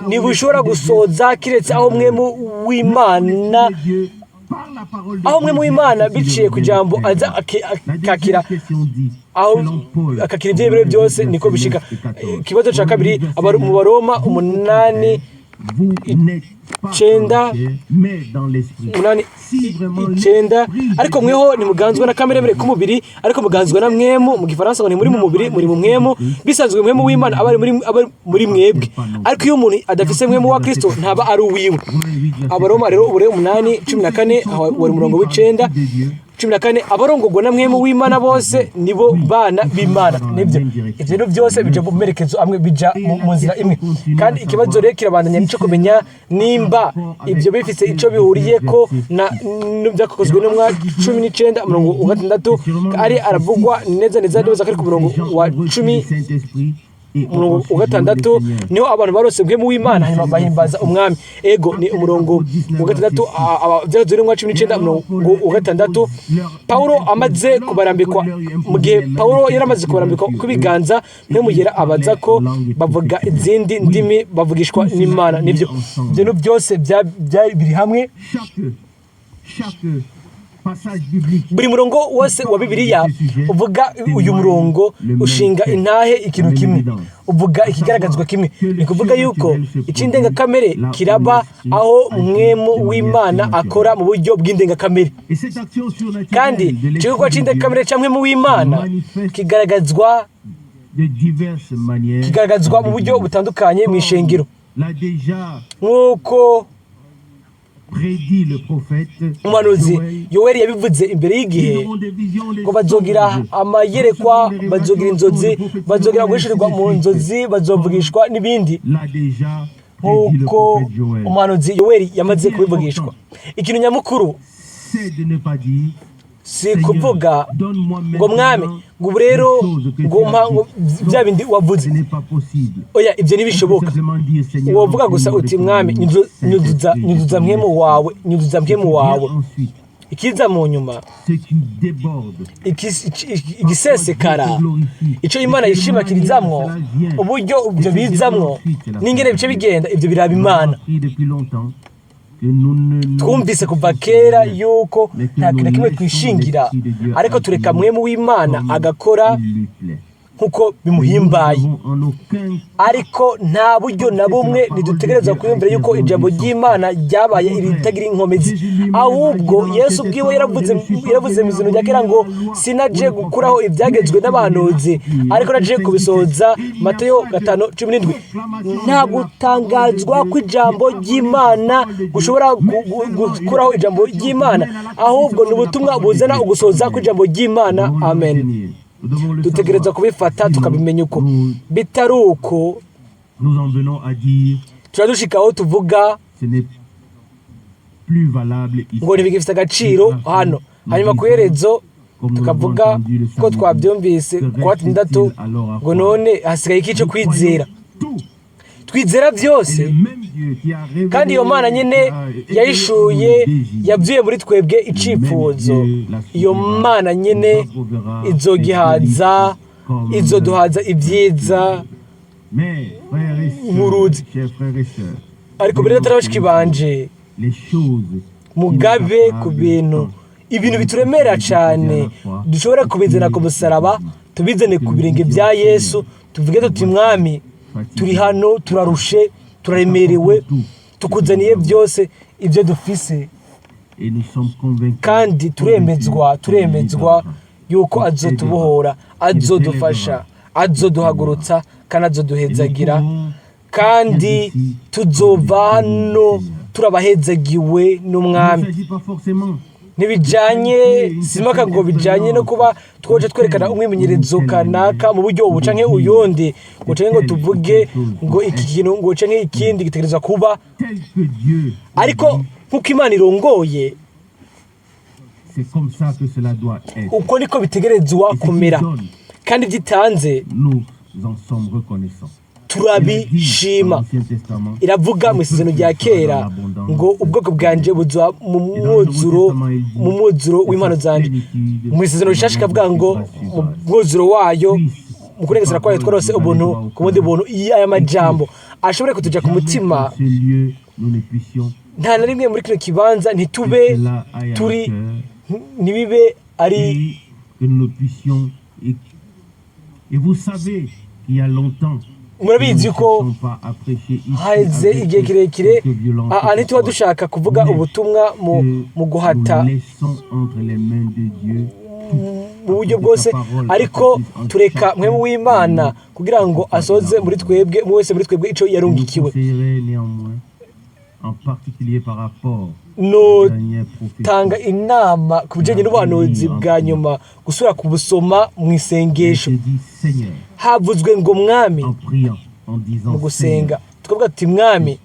ntibushobora gusoza kiretse aho mwemu w'Imana, aho mwemu w'Imana biciye ku jambo aza akakira, aho akakira ibyo byose, niko bishika. Ikibazo cya kabiri, mu Baroma 8. Vous n'êtes pas icenda dans la chair, mais dans l'esprit. 8, Si vraiment 9, l'esprit de ariko Dieu mweho ntimuganzwa na kamere k'umubiri, ariko muganzwa na Mpwemu. Mu Gifaransa ngo ntimuri mu mubiri, muri mu Mpwemu. Bisanzwe Mpwemu w'Imana aba ari muri, aba ari muri mwebwe, ariko iyo umuntu adafise Mpwemu wa Kristo, ntaba ari uwiwe. Abaroma rero ubure 8:14, aho wari umurongo w'icenda, 14: abarongorwa na Mpwemu w'Imana bose nibo bana b'Imana. Nibyo, ivyo bintu byose bija mu merekezo amwe, bija mu nzira imwe. Kandi ikibazo rero kirabandanya nico kumenya nimba ibyo bifise ico bihuriyeko na n'ibyakozwe n'umwa 19 umurongo wa 6, ari aravugwa neza neza. Ndibaza ko ari ku murongo wa 10, umurongo wa 6, niho abantu barose Mpwemu w'Imana, hanyuma bahimbaza Umwami. Ego, ni umurongo wa 6, byakozwe n'umwa 19 umurongo wa 6. Paulo amaze kubarambikwa, mu gihe Paulo yari amaze kubarambikwa kw'ibiganza, Mpwemu Yera abaza ko bavuga izindi ndimi, bavugishwa n'Imana. Nibyo, ibyo bintu byose biri hamwe. Chaque passage biblique Buri murongo wose wa Bibiliya uvuga uyu murongo ushinga intahe ikintu kimwe, uvuga ikigaragazwa kimwe. Ni kuvuga yuko icy'indengakamere kiraba aho Mpwemu w'Imana akora mu buryo bw'indengakamere. Et cette action surnaturelle Kandi de l'Esprit igikorwa de Dieu cy'indengakamere cya Mpwemu w'Imana kigaragazwa de diverses manières kigaragazwa mu buryo butandukanye mu ishengero, l'a déjà nk'uko prédit le prophète umuhanuzi Joël. Yoweri yabivuze imbere y'igihe, ngo bazogira amayerekwa, bazogira inzozi, bazogira guhishurirwa mu nzozi, bazovugishwa n'ibindi, L'a déjà prédit le nk'uko prophète Joël. umuhanuzi Yoweri yamaze kubivugishwa. Ikintu nyamukuru C'est de ne pas dire: si kuvuga ngo: "Mwami, ngo ubu rero ngo mpa ngo bya bindi wavuze." Ce n'est pas possible. Oya, ibyo ntibishoboka. Wovuga gusa uti: "Mwami, nyuzuza, nyuzuza Mpwemu wawe, nyuzuza Mpwemu wawe." Ensuite, Ikiza mu nyuma, ce qui déborde, igisesekara, icyo Imana yishimakirizamwo, uburyo ibyo bizamwo n'ingene bice bigenda, ibyo biraba Imana. appris depuis longtemps que nous ne Twumvise kuva kera yuko nta kintu na kimwe twishingira, ariko tureka Mpwemu w'Imana agakora il lui plaît. nk'uko bimuhimbaye. Nous n'avons en aucun Ariko nta buryo na bumwe ntidutegereza kwiyumvira yuko ijambo ry'Imana ryabaye iritagira inkomezi. Ahubwo Yesu ubwiwe yaravuze mu izina rya kera ngo: "Sinaje gukuraho ibyagezwe n'abahanuzi, ariko naje kubisohoza." Matayo 5:17. Nta gutangazwa kw'ijambo ry'Imana gushobora gukuraho ijambo ry'Imana, ahubwo ni ubutumwa buzana ugusohoza kw'ijambo ry'Imana. Amen. Dutegereza kubifata tukabimenya uko. Bitari uko, Nous en venons à dire turadushika aho tuvuga ce n'est plus valable ici. ngo ntibigifite agaciro hano. Hanyuma ku iherezo tukavuga ko twabyumvise ku wa gatandatu ngo: "None hasigaye iki cyo kwizera?" Tout. Twizera byose. Kandi iyo Mana nyine yahishuye, yabyuye muri twebwe icyifuzo, iyo Mana nyine izogihaza, izoduhaza ibyiza nk'uruzi. Ariko mbere y'atari bashiki banje, mugabe ku bintu, ibintu bituremera cyane, dushobora kubizana ku musaraba, tubizane ku birenge bya Yesu, tuvuge tuti: "Mwami, turi hano, turarushe, turaremerewe, tukuzaniye byose ibyo dufise." Kandi turemezwa yuko azotubohora, azodufasha, azoduhagurutsa kandi azoduhezagira, kandi tuzova hano turabahezagiwe n'Umwami. Ntibijyanye, simaka ngo bijyanye no kuba twoje twerekana umwimenyerezo kanaka mu buryo ubu canke uyundi, ngo canke ngo tuvuge ngo iki kintu ngo canke ikindi gitegerezwa kuba, ariko nk'uko Imana irongoye, uko niko bitegerezwa kumera. Kandi ibyo itanze turabishima. Iravuga mu Isezerano rya Kera ngo: "Ubwoko bwanje buzaba mu mwuzuro w'impano zanjye." Mu Isezerano rishasha ikavuga ngo: "Mu mwuzuro wayo, mu kurengesera kwayo twarose ubuntu ku bundi buntu." Iyo aya majambo ashobora kutuja ku mutima, nta na rimwe muri kino kibanza ntitube turi, ntibibe ari Et vous savez qu'il y a longtemps Murabizi ko haheze igihe kirekire aha ntituba dushaka kuvuga ubutumwa mu guhata mu buryo bwose, ariko tureka mpwemu w'Imana kugira ngo asoze muri twebwe, umwe wese muri twebwe, ico yarungikiwe. Notanga inama ku bijanye n'ubuhanuzi bwa nyuma gusubira kubusoma mu isengesho. Havuzwe ngo: "Mwami", mu gusenga tukavuga tuti: "Mwami,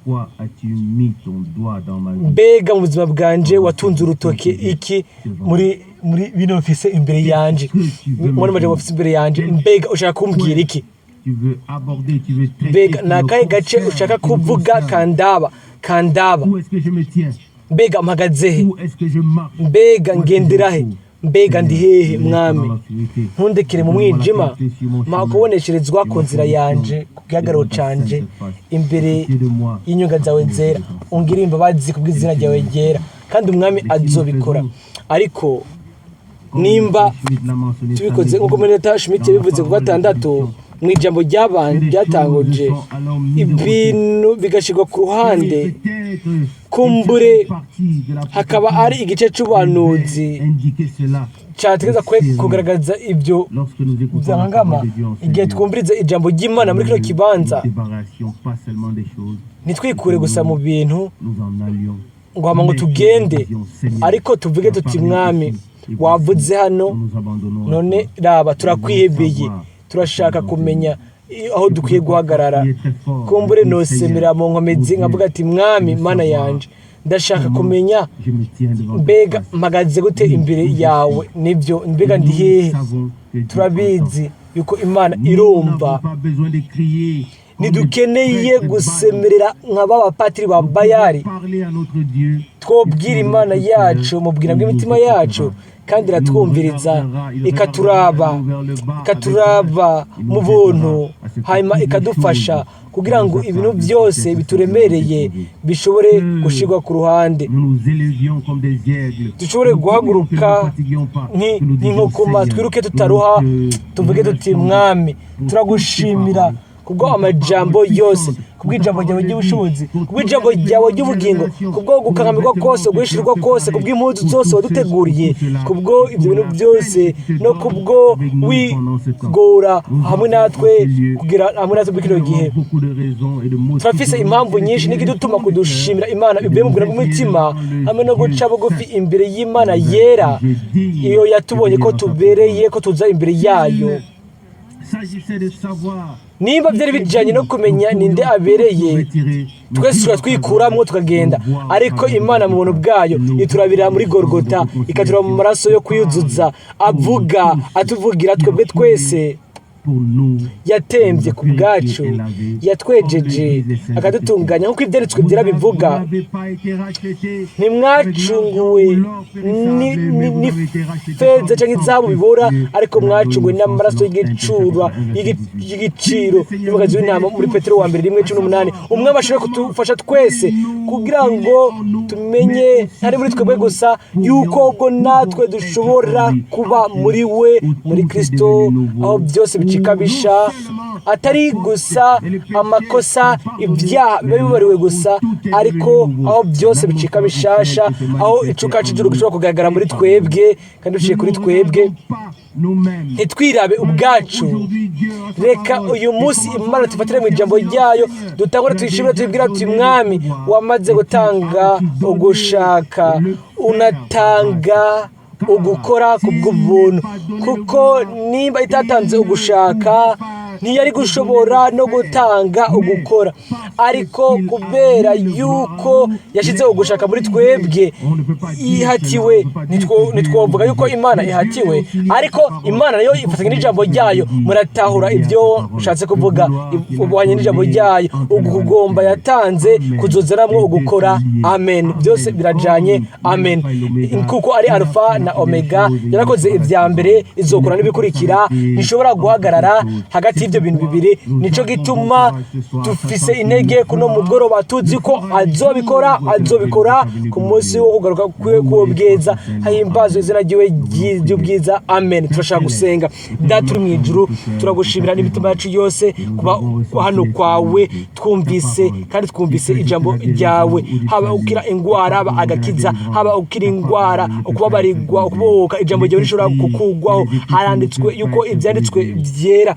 mbega mu buzima bwanje watunze urutoke iki muri bino mfise imbere yanje, muri majambo mfise imbere yanje? Mbega ushaka kumbwira iki? Mbega ni akahe gace ushaka kuvuga kandaba kandaba? Mbega mpagaze he? Mbega ngendera he? Mbega ndi hehe? Mwami, ntundekere mu mwijima. Mpa kubonesherezwa ku nzira yanje, ku gihagararo canje imbere y'inyonga zawe zera. Ungirire imbabazi kubw'izina ryawe ryera." Kandi Umwami azobikora. Ariko nimba tubikoze nk'uko muri Schmidt yabivuze ku gatandatu mu ijambo ryatanguje, ibintu bigashyirwa ku ruhande, kumbure hakaba ari igice c'ubuhanuzi cyategeza kugaragaza ibyo byangama. Igihe twumviriza ijambo ry'Imana muri kino kibanza, ntitwikure gusa mu bintu ngo hama ngo tugende, ariko tuvuge tuti: "Mwami, wavuze hano, none raba turakwihebeye, turashaka kumenya aho dukwiye guhagarara." Kumbure nosemera mu nkomezi nkavuga ati: "Mwami Mana yanje, ndashaka kumenya mbega mpagaze gute imbere yawe. Nibyo, mbega ndi hehe?" Turabizi yuko Imana irumva. Ntidukeneye gusemerera nka ba bapatiri ba Bayari. Twobwira Imana yacu mu bwira bw'imitima yacu, kandi iratwumviriza, ikaturaba, ikaturaba mu buntu, hanyuma ikadufasha kugira ngo ibintu byose bituremereye bishobore gushyirwa ku ruhande, dushobore guhaguruka nk'inkokoma, twiruke tutaruha, tuvuge tuti: "Mwami, turagushimira kubwo amajambo yose, kubw'ijambo ryawe ry'ubushobozi, kubw'ijambo ryawe ry'ubugingo, kubwo gukangamirwa kose, guhishirirwa kose, kubw'impuzu zose waduteguriye, kubwo ibyo bintu byose, no kubwo wigora hamwe natwe kugira hamwe natwe muri kino gihe." Turafise impamvu nyinshi n'igidutuma kudushimira Imana bivuye mu bwira bw'umutima hamwe no guca bugufi imbere y'Imana yera, iyo yatubonye ko tubereye ko tuza imbere yayo. Niba byari bijyanye no kumenya ninde abereye, twese tuba twikuramwo tukagenda. Ariko Imana mu buntu bwayo iturabira muri Gorgota, ikaturaba mu maraso yo kwiyuzuza avuga atuvugira twebwe twese, yatembye ku bwacu, yatwejeje akadutunganya, nk'uko Ibyanditswe Byera bivuga: "Ntimwacunguwe n'ifeza cyangwa izahabu bibora, ariko mwacunguwe n'amaraso y'igicura y'igiciro y'umugazi w'intama", muri Petero wa mbere 1:18. Umwami ashobora kudufasha twese kugira ngo tumenye ntari muri twebwe gusa, yuko ubwo natwe dushobora kuba muri we, muri Kristo, aho byose bicika bisha, atari gusa amakosa, ibyaha biba bibariwe gusa, ariko aho byose bicika bishasha, aho icuka c'ijuru gishobora kugaragara muri twebwe kandi biciye kuri twebwe. Ntitwirabe ubwacu. Reka uyu munsi Imana tufatire mu ijambo ryayo, dutangure tuyishimire, tuyibwira tuti: "Mwami, wamaze gutanga ugushaka, unatanga ugukora ku bw'ubuntu." Kuko nimba itatanze ugushaka, ntiyari gushobora no gutanga ugukora. Ariko kubera yuko yashyize ugushaka muri twebwe, ihatiwe, ntitwovuga yuko Imana ihatiwe, ariko Imana nayo ifatanya n'ijambo ryayo. Muratahura ibyo ushatse kuvuga, ubuhanye n'ijambo ryayo, ukugomba yatanze kuzozeramwo ugukora. Amen. Byose birajanye. Amen. Kuko ari Alfa na Omega, yarakoze ibya mbere, izokora n'ibikurikira. Ntishobora guhagarara hagati. y'ivyo bintu bibiri. Nico gituma dufise intege kuno mugoroba, tuzi ko azobikora, azobikora ku munsi wo kugaruka kwiwe k'uwo bwiza. Hahimbazwe izina ryiwe ry'ubwiza. Amen. Turashaka gusenga. Data uri mu ijuru, turagushimira n'imitima yacu yose kuba hano kwawe. Twumvise kandi twumvise ijambo ryawe, haba ukira ingwara, haba agakiza, haba ukira ingwara, ukubabarirwa, ukubohoka. Ijambo ryawe rishobora kukugwaho. Haranditswe yuko ibyanditswe byera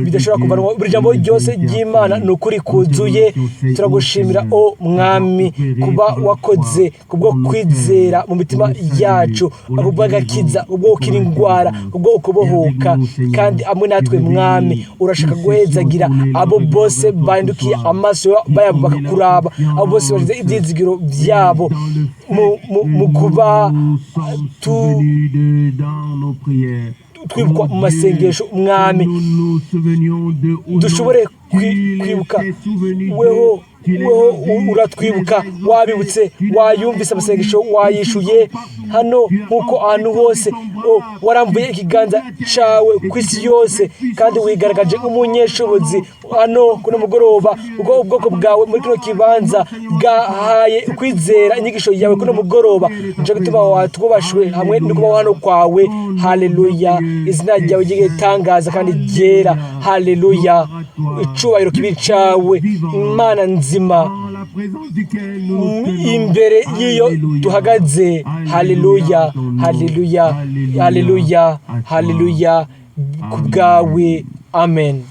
bidashobora kuvanwa. Buri jambo ryose ry'Imana ni ukuri kuzuye. Turagushimira, o Mwami, kuba wakoze kubwo kwizera mu mitima yacu, kubw'agakiza, kubwo gukira ingwara, kubwo ukubohoka. Kandi amwe natwe, Mwami, urashaka guhezagira abo bose bahindukiye amaso bayabo bakakuraba, abo bose bashyize ibyizigiro byabo mu kuba tu twibukwa mu masengesho. Mwami, dushobore kwibuka weho uratwibuka, wabibutse, wayumvise amasengesho, wayishuye hano nk'uko ahantu hose. O, warambuye ikiganza cawe ku isi yose kandi wigaragaje nk'umunyeshobozi hano kuno mugoroba, ubwo ubwoko bwawe muri kino kibanza bwahaye kwizera inyigisho yawe kuno mugoroba. Nico gituma watwubashwe hamwe no kubaho hano kwawe. Haleluya! Izina ryawe ry'igitangaza kandi ryera. Haleluya! Icubahiro kibi cawe, Imana nzima, imbere y'iyo duhagaze. Haleluya, haleluya, haleluya, haleluya ku bwawe. Amen.